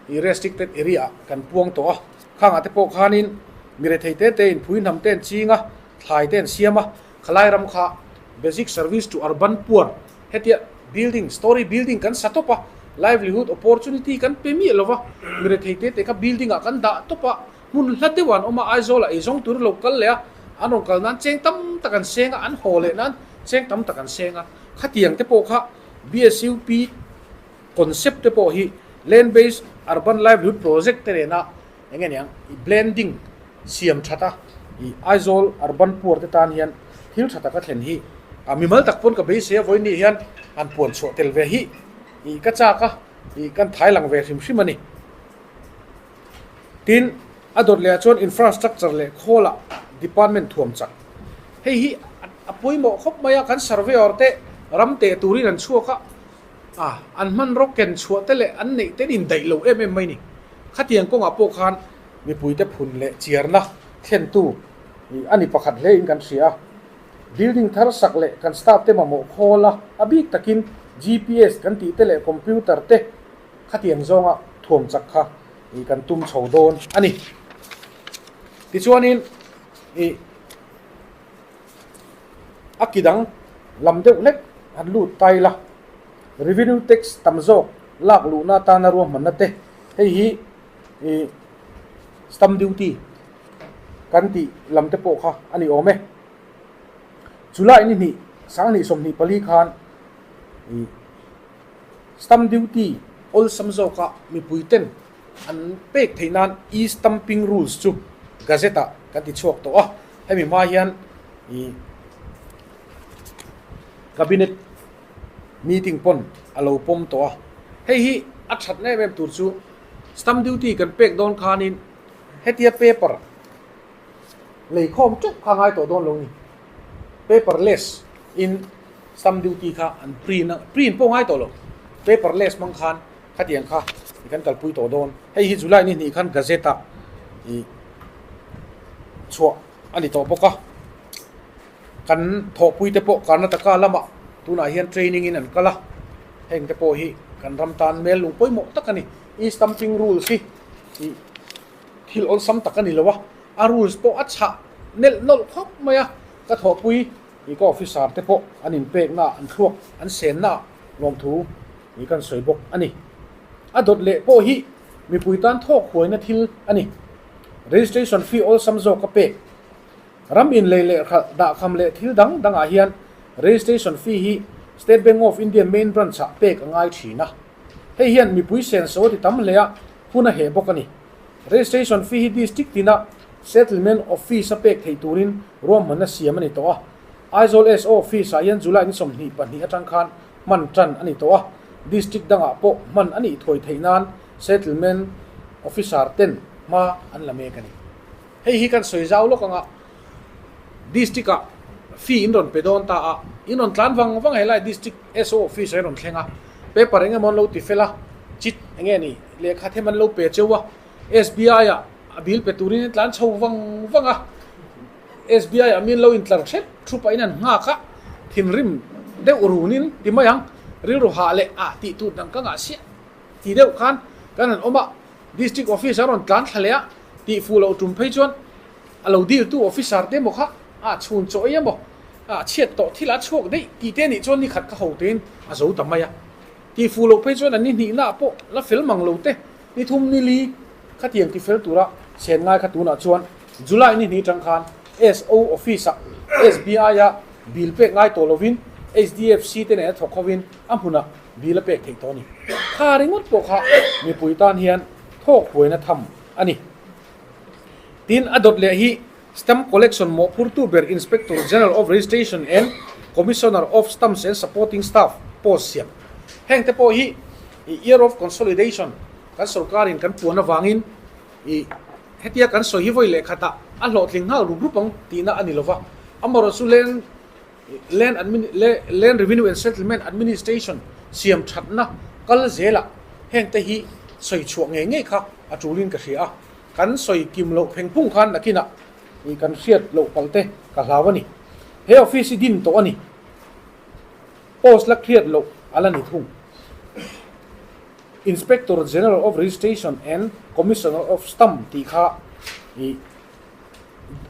i restricted area ah kan puang tawh a, khangah te pawh khanin mi rethei te te in phui hnam te an ching a, thlai te an siam a, khalai ram kha basic service to urban poor hetia building, story building kan sa tawp a, livelihood opportunity kan pe miah lo va, mi rethei te te kha building ah kan dah tawp a, hmun hla deuh ah an awm a, Aizawl ah eizawng tur lo kal leh a, an rawn kal nan cheng tam tak an seng a, an haw leh nan cheng tam tak an seng a, khatiang te pawh kha BSUP concept te pawh hi Land Based Urban Livelihood Project te nena eng nge niang i blending siam that a, i Aizawl urban poor te tan hian thil tha taka thlen hi a mimal tak pawn ka beisei a, vawiin hian han puan chhuah tel ve hi i ka chak a, i kan thai lang ve hrim hrim a ni. Tin, a dawt leh ah chuan infrastructure leh khawlah department thuam chak. Hei hi a pawimawh khawp mai a, kan surveyor te ram teh turin an chhuak a, a an hmanraw ken chhuah te leh an neih te an indaih lo em em mai ni. Khatiang kawngah pawh khan mipuite phun leh chiarna thlentu a ni pakhat hle in kan hria a. Building thar sak leh kan staff te mamawh khawl a, a bik takin GPS kan tih te leh computer te Khatiang zawnga thuam chak kha ih kan tum chho dawn a ni. Tichuanin ih a ki dang lam deuh hlek han lut ta ila, revenue tax tam zawk lak luhna atana ruahmanna te, hei hi ih stamp duty kan tih lam te pawh kha a ni awm e. July ni hnih, sanghnih 24 khan ih. Stamp duty awlsam zawka mipuiten an pek theih nan e-stamping rules chu gazette ah kan ti chhuak tawh a, hemi hma hian ih cabinet meeting pawn a lo pawm tawh a, hei hi a that na em em tur chu stamp duty kan pek dawn khanin hetia paper lei khawm teuh kha ngai tawh dawn lo ni, paperless in. Stamp duty kha an print a, print pawh ngai tawh lo, paperless hmang khan khatiang kha i kan kalpui tawh dawn. Hei hi July ni hnih khan Gazette ah i chhuah a ni tawh bawk a, kan thawhpuite pawh Karnataka lamah tunah hian training in an kal a, heng te pawh hi kan ram tan mel lung pawimawh tak a ni. E-stamping rules hi ih thil awlsam tak a ni lo a, a rules pawh a chhah nelh nawlh khawp mai a, ka thawhpui ih ka officer te pawh an inpekna an thluak an senna lawmthu ih kan sawi bawk a ni. A dawt leh pawh hi mipui tan thawk huaina thil a ni. Registration fee awlsam zawk a pek. Ram inlei leh hralh dahkham leh thil dang dangah hian registration fee hi State Bank of India main branch ah pek a ngai thin a. Hei hian mipui senso a ti tam hle a, hun a heh bawk a ni. Registration fee hi district tina Settlement Office a pek theih turin ruahmanna siam a ni tawh a. Aizawl SO Office ah hian July ni 22 atang khan hman tan a ni tawh a, district dangah pawh hman a nih thuai theih nan Settlement Officer ten hma an la mek a ni. Hei hi kan sawi zau lawk anga district ah fee in rawn pe dawn ta a, in rawn tlan vang vang helai district SO office ah in rawn thleng a, paper eng emaw an lo ti fel a, chit eng nge ni lehkha them an lo pe cheu a, SBI ah a bill pe turin in tlan chho vang vang a, SBI ah min lo intlar hrep thup ah in an nghak a, thinrim deuh runin ti mai ang, rilru hah leh ah tih tur dang ka ngah siah. Ti deuh khan kan han awm a, District Office a rawn tlan thla leh a, tih fuh loh tum phei chuan a lo deal tu officer te emaw kha a chhun chaw ei emaw a chhiat tawh thil a chhuak daih tih te nih chuan ni khat ka ho tein a zo ta mai a. Tih fuh loh phei chuan an ni hnihna ah pawh la fel mang lo te, ni thum ni li khatiang ti fel tura chhen ngai kha tunah chuan July ni hnih tang khan SO Office ah SBI a bill pek ngai tawh lovin HDFC te nen a thawk hovin a hmunah Bill a pek theih tawh a ni. Kha ringawt pawh kha mipui tan hian thawk huaina tham a ni. Tin, a dawt leh hi Stamp Collection mawhphurtu ber Inspector General of Registration and Commissioner of Stamps and Supporting Staff post siam. Heng te pawh hi Year of Consolidation kan sorkarin kan puan avangin i hetia kan sawi hi vawi leh khatah a hlawhtling nghal rup rup ang tihna a ni lova. Amaherawhchu leng Land Land Revenue and Settlement Administration siam thatna kal zelah heng te hi sawi chhuah ngei ngei kha a tulin ka hria a, kan sawi kim loh pheng phung khan nakinah ih kan hriat loh palh te ka hlau a ni. He office hi din tawh a ni. Post la hriat loh a la ni thung. Inspector General of Registration and Commissioner of Stamp tih kha ih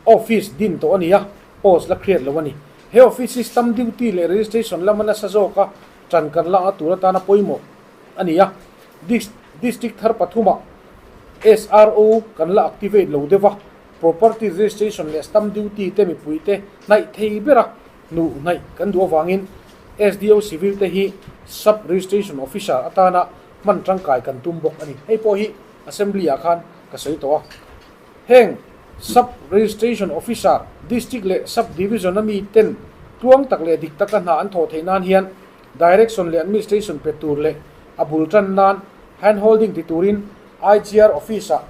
Office din tawh a ni a, post la create lo a ni. He office hi stamp duty leh registration lama nasa zawka tan kan lakna tur atana pawimawh a ni a. District thar pathumah SRO kan la activate lo deuh a, property registration leh stamp duty te mipuite hnaih thei bera hnuh hnaih kan duh avangin SDO civil te hi sub registration officer atana hman tangkai kan tum bawk a ni. Hei pawh hi assembly ah khan ka sawi tawh a. Heng Sub Registration Officer, District leh Sub Division a mi ten tluang tak leh dik taka hna an thawh theih nan hian Direction leh Administration pe tur leh a bul tan nan Hand Holding ti turin IGR Office ah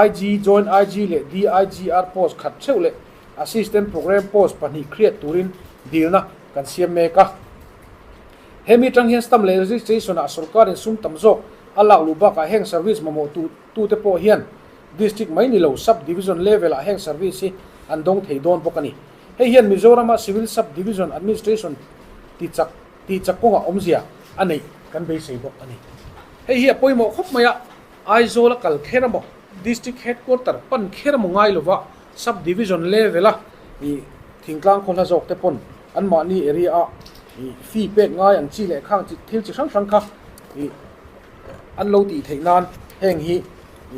IG, Joint IG leh DIGR post khat theuh leh Assistant Programme post pahnih create turin dilna kan siam mek a. Hemi tang hian Stamp leh Registration ah sorkarin sum tam zawk a lak luh bakah heng service mamawh tute pawh hian District mai ni lo Sub Division level ah heng service hi an dawng thei dawn bawk a ni. Hei hian Mizoram-a Civil Sub Division Administration ti chak tih chak kawngah awmzia a neih kan beisei bawk a ni. Hei hi a pawimawh khawp mai a, Aizawl a kal kher emaw, District Headquarter pan kher emaw ngai lova Sub Division level a ih thingtlang khaw hla zawk te pawn anmahni area a ih fee pek ngai ang chi leh khang chi thil chi hrang hrang kha ih an lo tih theih nan heng hi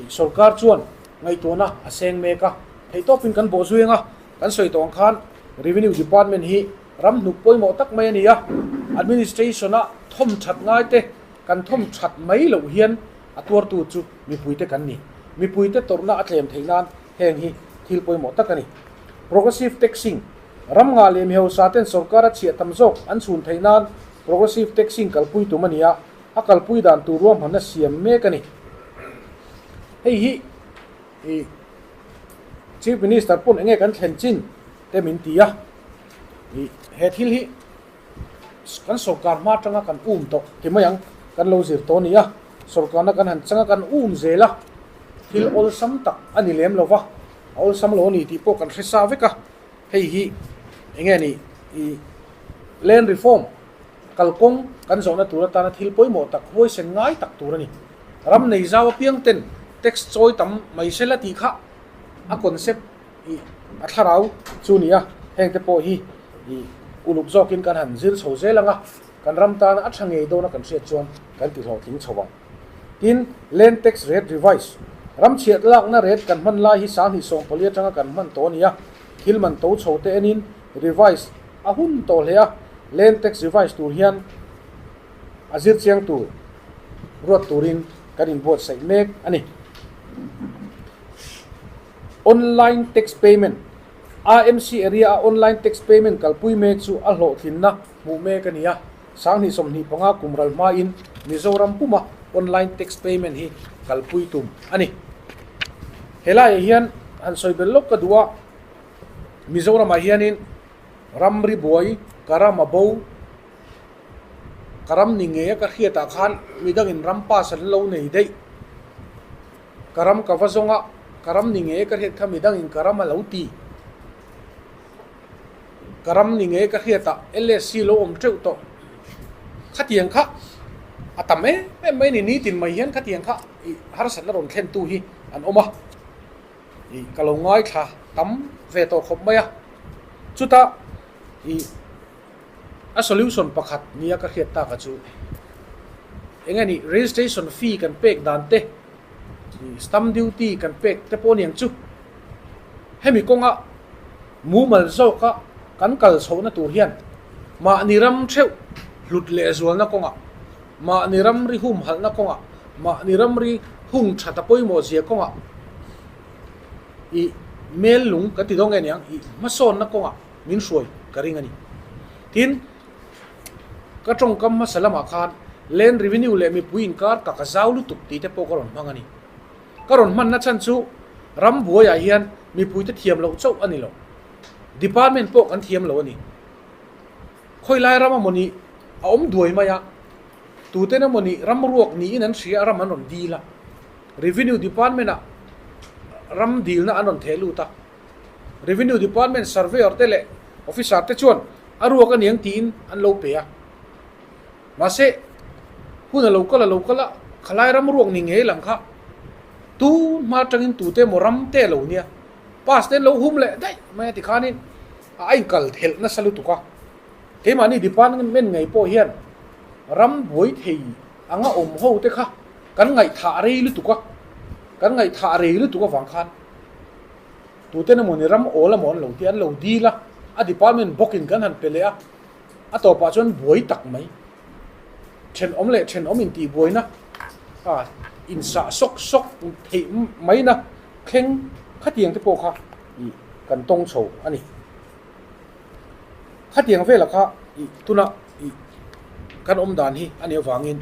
Sorkar chuan ngaihtuahna a seng mek a, theihtawpin kan bawh zui ang a, kan sawi tawh ang khan Revenue Department hi ram hnuk pawimawh tak mai a ni a, Administration-a thawm that ngai te kan thawm that mai loh hian a tuartu chu mipuite kan ni. Mipuite tawrhna a tlem theih nan heng hi thil pawimawh tak a ni. Progressive Taxing, Ram ngah leh mihausa ten sorkar a chhiah tam zawk an chhun theih nan Progressive Taxing kalpui tum a ni a, A kalpui dan tur ruahmanna siam mek a ni. Hei hi i Chief Minister pawn enge kan thlen chin te min ti a. I he thil hi kan sorkar hma atanga kan um tawh ti mai ang kan lo zir tawh a ni a. Sorkarna kan han changa kan um zel a, thil awlsam tak a ni lem lo va. a awlsam lo a ni tih pawh kan hre sa vek a, hei hi eng nge ni i land reform kalkawng kan zawhna tur atana thil pawimawh tak huaisen ngai tak tur a ni. Ram nei zau apiang ten tax chawi tam mai sela tih kha a concept i a thlarau chu ni a, heng te pawh hi i uluk zawkin kan han zir chho zel ang a, kan ram tana a tha ngei dawna kan hriat chuan kan ti hlawhtling chho ang. Tin, Land Tax Rate Revise, ram chhiat lakna rate kan hman lai hi 2014 atanga kan hman tawh a ni a, thil man to chho te enin revise a hun tawh hle a, Land Tax Revise tur hian a zir chiang tur ruat turin kan inbuatsaih mek a ni. Online Tax Payment, AMC area a online tax payment kalpui mek chu a hlawhtlinna hmuh mek a ni a, 2025 kum ral hmain Mizoram puma online tax payment hi kalpui tum a ni. Helaiah hian han sawi bel lawk ka duh a, Mizoramah hianin ramri buai ka ram a bo, ka ram ni ngei a ka hriatah khan midangin ram pass an lo nei daih. Ka ram ka va zawng a, ka ram ni ngei ka hriat kha midangin ka ram a lo ti. Ka ram ni ngei ka hriat a, LSC lo awm teuh tawh. Khatiang kha a tam em em mai a ni, nitin mai hian khatiang kha i harsatna rawn thlentu hi an awm a. I ka lo ngaithla tam ve tawh khawp mai a. Chutah i A solution pakhat nia ka hriat tak a chu eng nge ni registration fee kan pek dan te stamp duty kan pek te pawh aniang chu hemi kawnga mumal zawka kan kal chhohna tur hian mahni ram theuh hlut leh zualna kawngah mahni ramri humhalhna kawngah mahni ramri hung that a pawimawh zia kawngah ih mel lung kan ti dawn nge aniang ih hmasawnna kawngah min hruai ka ring a ni. Tin, ka tawngkam hmasa lamah khan Land Revenue leh mipui inkar ka ka zau lutuk tih te pawh ka rawn hmang a ni. Ka rawn hmanna chhan chu ram buaiah hian mipuite thiam loh chauh a ni lo. Department pawh kan thiam lo a ni. Khawilai ram emaw nih a awm duai mai a, tuten emaw nih ram ruak niin an hria a ram an rawn dil a. Revenue Department-ah ram dilna an rawn theh lut a. Revenue Department Surveyor te leh Officer te chuan a ruak a niang tiin an lo pe a. Mahse, hun a lo kal a lo kal a, khalai ram ruak ni ngei lang kha tun hma atangin tute emaw ram te a lo nia, pass te an lo hum leh daih mai a tikhanin a inkal thelh nasa lutuk a. Keimahni Department ngei pawh hian ram buai thei anga awm ho te kha kan ngaihthah rei lutuk a, kan ngaihthah rei lutuk avang khan Tuten emaw ni ram awl emaw an lo ti a, an lo dil a, a department bawkin kan han pe leh a, a tawpah chuan buai tak mai, thenawm leh thenawm intih buaina a insah sawk sawk theih maina thleng khatiang te pawh kha ih kan tawng chho a ni. Khatiang velah kha ih tuna ih kan awm dan hi a nih avangin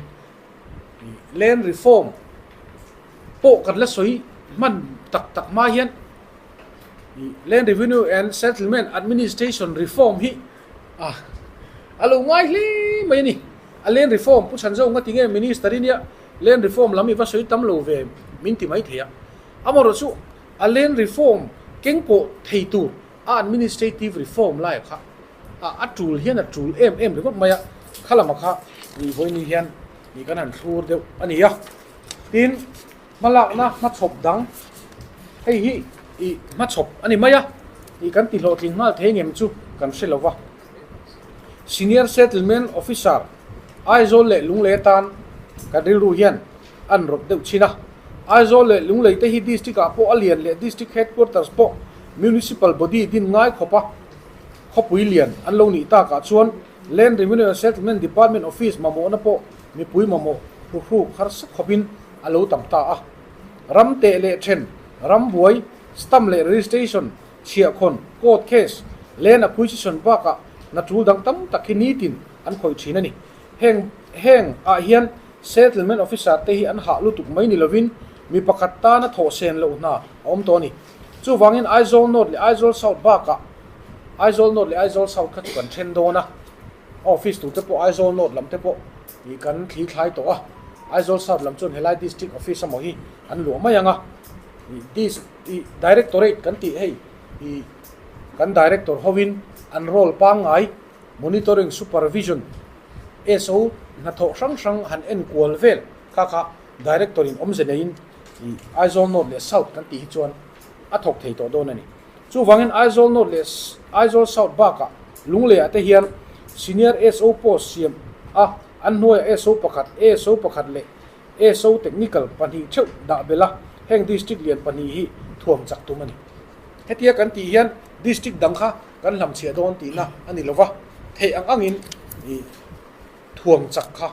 ih land reform pawh kan la sawi hman tak tak hma hian Land Revenue and Settlement Administration Reform hi a a lo ngai hle mai a ni. A Land Reform Pu Chhanzo nga tinge Minister i nia Land Reform lam i va sawi tam lo ve min ti mai thei a. Amaherawh chu a Land Reform keng pawh thei tur a Administrative Reform lai kha a a tul hian a tul em em ringawt mai a. Kha lamah kha ni vawiin hian ni kan han thlur deuh a ni a. Tin, hmalakna hmachhawp dang, hei hi ih hmachhawp a ni mai a, ih kan tihlawhtling nghal thei ngem chu kan hre lo va. Senior Settlement Officer, Aizawl leh Lunglei atan kan rilru hian an rawt deuh thin a. Aizawl leh Lunglei te hi District ah pawh a lian leh District Headquarters pawh Municipal Body din ngai khawp a, khawpui lian an lo nih takah chuan Land Revenue and Settlement Department Office mamawhna pawh mipui mamawh hruhruk harsa khawpin a lo tam ta a. Ram teh leh then, ram buai, stamp leh registration, chhiahkhawn, court case, land acquisition bakah hna tul dang tam tak hi nitin an khawih thin a ni. Heng heng ah hian settlement officer te hi an hah lutuk mai ni lovin mi pakhat tana thawh sen loh hna a awm tawh a ni. Chuvangin Aizawl North leh Aizawl South bakah Aizawl North leh Aizawl South kha chu kan then dawn a. A office tur te pawh Aizawl North lam te pawh ih kan thli thlai tawh a, Aizawl South lam chuan helai District Office amaw hi an luah mai ang a. Dis i Directorate kan tih hei i kan Director hovin an role pangngai Monitoring Supervision SO hnathawh hrang hrang han en kual vel kha kha Director in awmze neiin i Aizawl North leh South kan tih hi chuan a thawk thei tawh dawn a ni. Chuvangin Aizawl North leh Aizawl South bakah Lungleiah te hian Senior SO post siam a an hnuaiah SO pakhat, ASO pakhat leh SO Technical pahnih theuh dah belh a, heng District lian pahnih hi thuam chak tum a ni. Hetia kan tih hian District dang kha kan hlamchhiah dawn tihna a ni lova, theih ang angin ih thuam chak kha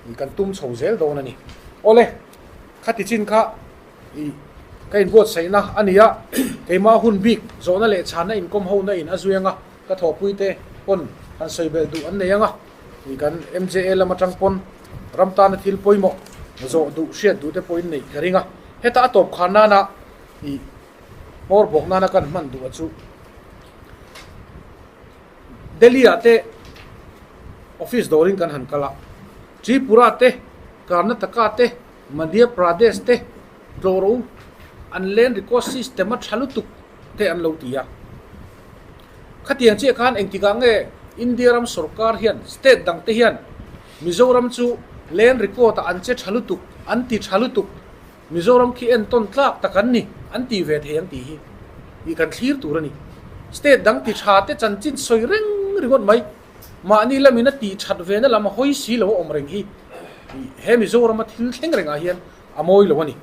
ih kan tum chho zel dawn a ni. Awle, khati chin kha ih ka inbuatsaihna a ni a, keimah hun bik zawhna leh chhanna inkawm hona in a zui anga ka thawhpuite pawn han sawi belh duh an nei anga. Ih kan MJA lam atang pawn ram tana thil pawimawh zawh duh hriat duh te pawhin neih ka ring a, heta a tawp khan nana ih hmawr bawk nana kan hman duh a chu Delhi ah te office dawrin kan han kal a, Tripura te, Karnataka te, Madhya Pradesh te tlawh rawh u, an land record system a tha lutuk te an lo ti a. Khatiang chiah khan engtikah nge India ram sorkar hian state dang te hian Mizoram chu land record ah an che tha lutuk, an ti tha lutuk, Mizoram khi entawn tlak tak an ni an ti ve thei ang tih hi ih kan thlir tur a ni. State dang ti tha te chanchin sawi reng ringawt mai, mahni lamin a tih that ve na lam a hawi si lo a awm reng hi ih he Mizoram a thil thleng rengah hian a mawi lo a ni.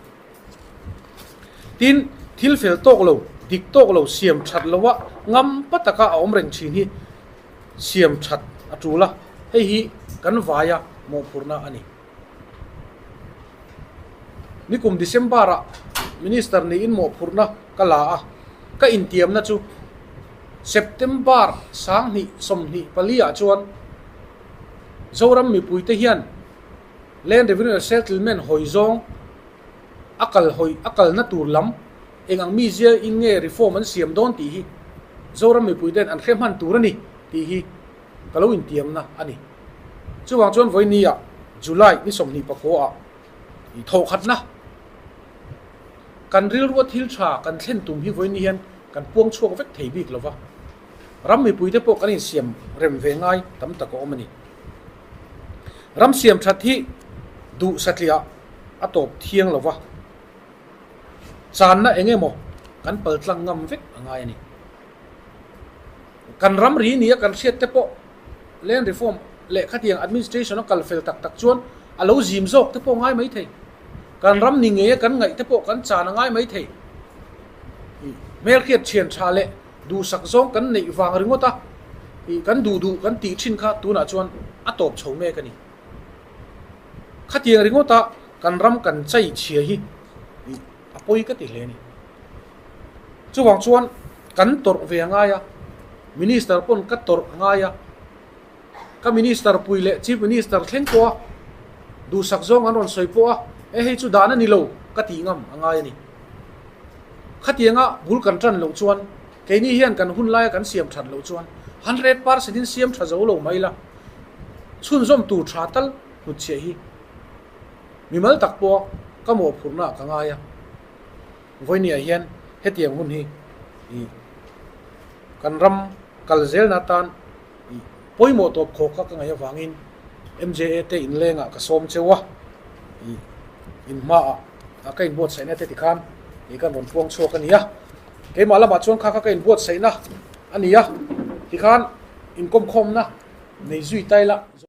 Tin, thil fel tawk lo, dik tawk lo, siam that loa ngam pa taka a awm reng thin hi siam that a tul a, hei hi kan vaia mawhphurhna a ni. Nikum December-ah Minister niin mawhphurhna ka la a, ka intiamna chu September 2024 ah chuan Zoram mipuite hian Land Revenue Settlement hawi zawng a kal hawi a kalna tur lam eng ang mi zia in nge reform an siam dawn tih hi Zoram mipui ten an hre hman tur a ni tih hi ka lo intiamna a ni. Chuvang chuan vawinia July ni 29 ah i thawhkhatna kan rilrua thil tha kan thlen tum hi vawiin hian kan puang chhuak vek thei bik lova, ram mipuite pawh kan insiam rem ve ngai tam tak a awm a ni. Ram siam that hi duh satliah a tawp thiang lo va, channa eng emaw kan pal tlang ngam vek a ngai a ni. Kan ram ri nia kan hriat te pawh Land Reform leh khatiang administration a kal fel tak tak chuan a lo zim zawk te pawh ngai mai thei. Kan ram ni ngeia kan ngaih te pawh kan chan a ngai mai thei. Hmelhriat thian tha leh Duhsak zawng kan neih vang ringawt a, ih kan duh duh kan tih thin kha tunah chuan a tawp chho mek a ni. Khatiang ringawta kan ram kan chai chhia hi ih a pawi ka ti hle a ni. Chuvang chuan kan tawrh ve a ngai a, Minister pawn ka tawrh a ngai a, ka Minister pui leh Chief Minister thleng pawh a duhsak zawng an rawn sawi pawh a, e hei chu dan a ni lo ka tih ngam a ngai a ni. Khatianga bul kan tan loh chuan keini hian kan hun laia kan siam that loh chuan 100% in siam tha zo lo mai la, chhunzawm tur tha tal hnutchhiah hi mimal tak pawh ka mawhphurhna ah ka ngai a. Vawinia hian hetiang hun hi ih kan ram kal zelna atan ih pawimawh tawp khawk kha ka ngaih avangin MJA te inlengah ka sawm cheu a, ih in hmaah ka inbuatsaihna te tikhan ih kan rawn puang chhuak a ni a, keimah lamah chuan kha kha ka inbuatsaihna a ni a, tikhan inkawmkhawmna nei zui tai la.